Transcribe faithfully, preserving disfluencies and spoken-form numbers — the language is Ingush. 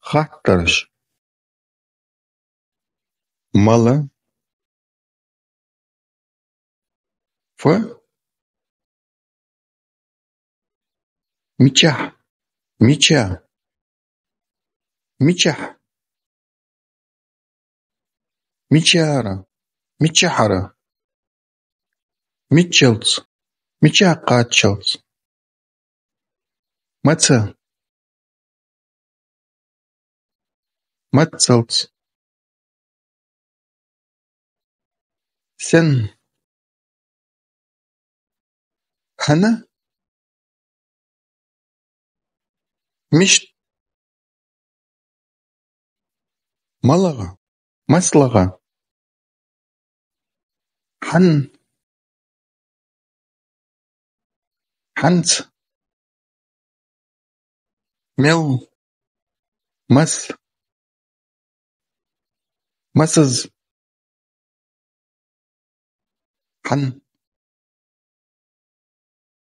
Хаттараш. Мала? Фу? Мичахьа? Мича? Мичахьа? Мичара? Мичахьара? Миччалца? Мичахьа кхаччалца? Маца? Маццалца? Сенна? Хьана? Мишта? МалагӀа? МалагӀа? Хьан? Хьанца? Мел? Мас? Масаза? Хьан?